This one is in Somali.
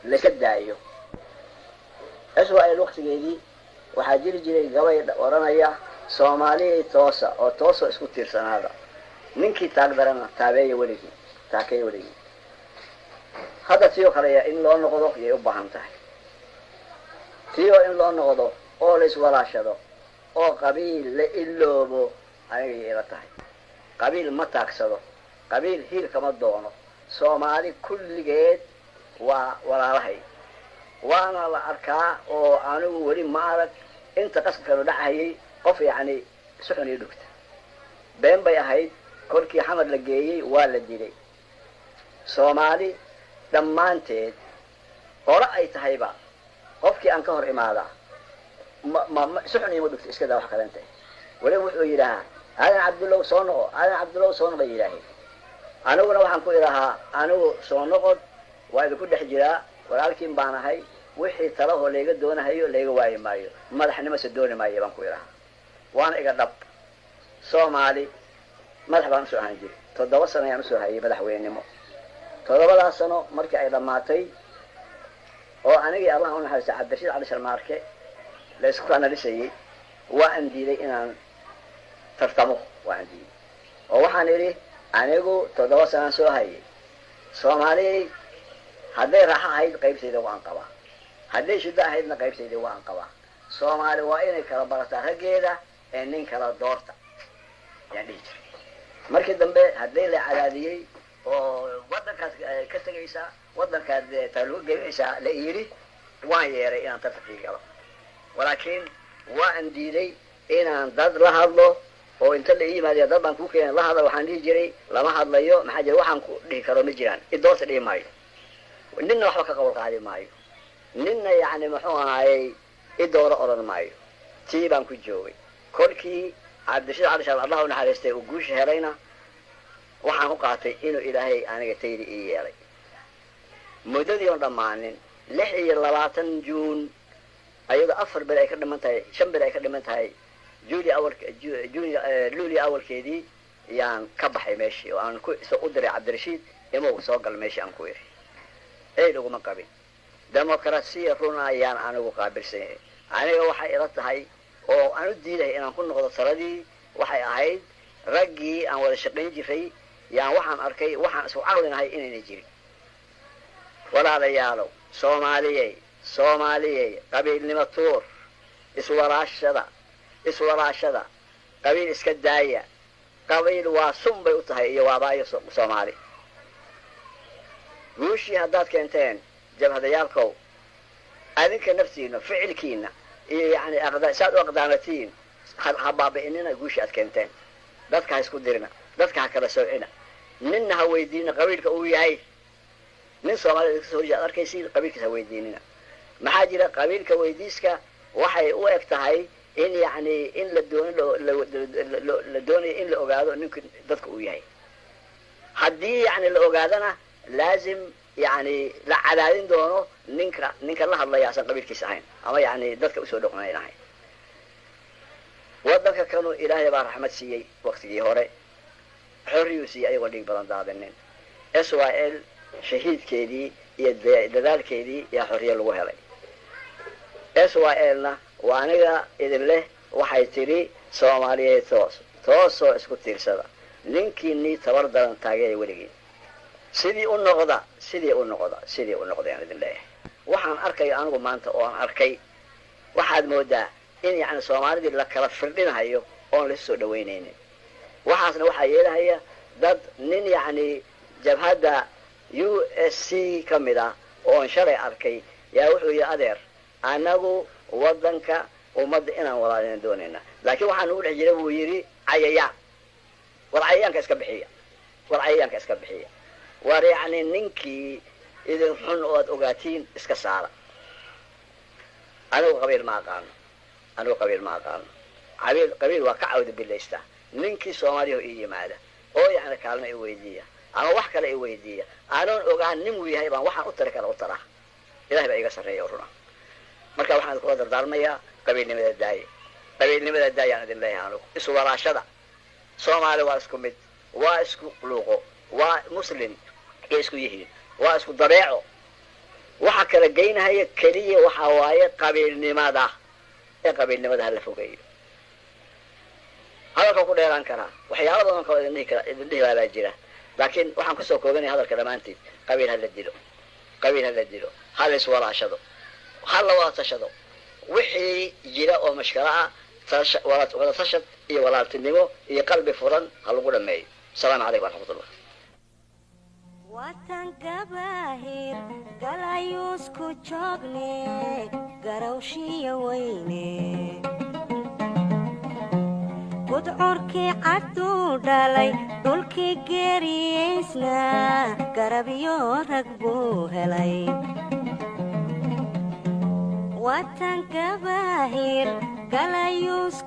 Layska daayo SYL waktigeedii waxaa jiri jiray gabay odhanaya: "Soomaaliyay toosa oo toosoo isku tiirsanaada, ninkii taag darana taabeeya weligii, taakeeya weligii." Hadda tii oo kale in loo noqdo yay u baahan tahay, tii oo in loo noqdo oo la iswalaashado oo qabiil la iloobo anigay ila tahay. Qabiil ma taagsado, qabiil hiil kama doono. Soomaali kulligeed waa walaalahay, waana la arkaa oo anigu weli ma arag inta qaskanu dhacayay qof yacni si xun ii dhugta. Been bay ahayd. Kolkii Xamar la geeyey waa la dilay. Soomaali dhammaanteed qolo ay tahayba qofkii aan ka hor imaadaa ma si xun iima dhugta, iska daa wax kalenta. Weliba wuxuu yidhaahaa: "Aadan Cabdullow, soo noqo. Aadan Cabdullow, soo noqo," yidhaaheen. Aniguna waxaan ku idhahaa: "Anigu soo noqod waa idinku dhex jiraa, walaalkiin baan ahay. Wixii talahoo layga doonahayo layga waayi maayo, madaxnimo se dooni maayo," baan ku idhahaa. Waana iga dhab. Soomaali madax baan usoo ahaan jiray. 7 sano ayaan usoo hayay madaxweynenimo. 7daas sano markii ay dhammaatay oo anigii, Allah u naxariista, Cabdirashiid Cali Sharmaarke la isku kanalisayey, waa an diiday inaan tartamo. Waa an diiday oo waxaan idhi: "Anigu 7 sanaan soo hayay Soomaaliyay. Hadday raaxo ahayd qaybtayda waan qabaa, hadday shiddo ahaydna qaybtayda waan qabaa. Soomaali waa inay kala barataa raggeeda ee nin kala doorta," ayaan dhihi jiray. Markii dambe hadday la cadaadiyey oo waddankaad ka tegaysaa, waddankaad taaluga gelinaysaa la yidhi, waan yeeray inaan tartankii galo. Walaakiin waa an diiday inaan dad la hadlo oo inta la ii yimaadiya "Dad baan kuu keena, la hadal." Waxaan dhihi jiray: "Lama hadlayo. Maxaa jira? Waxaan ku dhihi karo ma jiraan. Idoorta dhihi maayo, ninna waxba ka qawl qaadi maayo, ninna yacni muxuu ahaayey idooro odhan maayo." Tii baan ku joogay. Kolkii Cabdirashiid Cali Shaab, Allah u naxariistay, uu guusha helayna, waxaan u qaatay inuu Ilaahay aniga taydi ii yeelay. Muddadii oon dhammaanin, 26 Juun, ayadoo 4 beri ay ka dhiman tahay, 5 beri ay ka dhiman tahay, juuli awal juni, luulia awalkeedii, yaan ka baxay meeshii oo aan ku u diray Cabdirashiid: "Imow, soo gal meeshii," aan ku iri. Eyl uguma qabin. Demokarasiya run ayaan anigu qaabilsanyay. Aniga waxay ila tahay oo aan u diidahay inaan ku noqdo taladii waxay ahayd raggii aan wada shaqayn jiray yaan waxaan arkay waxaan isku caqlinahay inayna jirin. Walaalayaalow, Soomaaliyey, Soomaaliyey, qabiilnimo tuur, iswalaashada, iswalaashada, qabiil iska daaya. Qabiil waa sun bay u tahay iyo waabaayo Soomaali. Guushii haddaad keenteen, jabhadayaalkow, adinka naftiina, ficilkiina iyo yani saad u aqdaamatiin ha baabi'inina guushii aad keenteen. Dadka ha isku dirina, dadka ha kala soocina, ninna ha weydiinina qabiilka uu yahay. Nin Soomaalida kasoo horjeeda ad arkaysiin, qabiilkiis ha weydiinina. Maxaa jira? Qabiilka weydiiska waxay u eg tahay in yacni in la doon la doonayo in la ogaado ninka dadka uu yahay. Haddii yani la ogaadana, laazim yani la cadaadin doono ninka la hadlaya asan qabiilkiis ahayn ama yani dadka usoo dhoqnayn ahayn. Waddanka kanu Ilaahay baa raxmad siiyey. Waktigii hore xorriyuu siiyey ayagoo dhiig badan daadinin. SYL shahiidkeedii iyo dadaalkeedii yaa xorriye lagu helay. SYL na waa aniga idin leh, waxay tidhi: "Soomaaliyeed, toos toosoo isku tiirsada, ninkiinii tabar daran taageeya weligiin." Sidii u noqda, sidii u noqda, sidii u noqda yaan idin leeyahay. Waxaan arkayo anigu maanta oo aan arkay, waxaad moodaa in yacni Soomaalidii la kala firdhinahayo oon laisu soo dhawaynaynin. Waxaasna waxaa yeelahaya dad nin yacni jabhadda USC ka mid ah oon shalay arkay yaa wuxuu yihi: "Adeer, anagu waddanka ummadda inaan walaalina doonayna, laakiin waxaa nagu dhex jira," buu yidhi, "cayayaan. War cayayaanka iska bixiya, war cayayaanka iska bixiya. War yacni ninkii idin xun oo aad ogaatiin iska saara." Anigu qabiil ma aqaano, anigu qabiil ma aqaano. Qabiil, qabiil waa ka cawda bilaystaa. Ninkii Soomaaliyaho ii yimaada oo yacni kaalmo i weydiiya ama wax kale i weydiiya, anoon ogaan nin uu yahay, baan waxaan u tari kara u taraa. Ilahay baa iga sarreeya oo runa. Marka waxaan idinkula dardaarmayaa: qabiilnimada daaye, qabiilnimada daayaan idin leeyahay anigu. Iswalaashada. Soomaali waa isku mid, waa isku luuqo, waa muslim iyo isku yihiin, waa isku dabeeco. Waxa kala geynahaya keliya waxaa waaye qabiilnimada, ee qabiilnimada hala fogeeyo. Hadalka ku dheeraan karaa, waxyaala badan kaloo idin dhihi kara, idin dhihi lahaa baa jira, laakiin waxaan kusoo koobanaya hadalka dhammaantied: qabiil hala dilo, qabiil hala dilo, ha la iswalaashado, ha la wada tashado. Wixii jira oo mashkala ah, wada tashad iyo walaaltinimo iyo qalbi furan ha lagu dhameeyo. Asalaamu calaykum waraxmatullah. Watan gabaahir galayuusku joogne, garawshiya weyne, gudcurkii cadduu dhalay, dhulkii geeriyeysna garabyo rag buu helay. Watan gabaahir galayuus.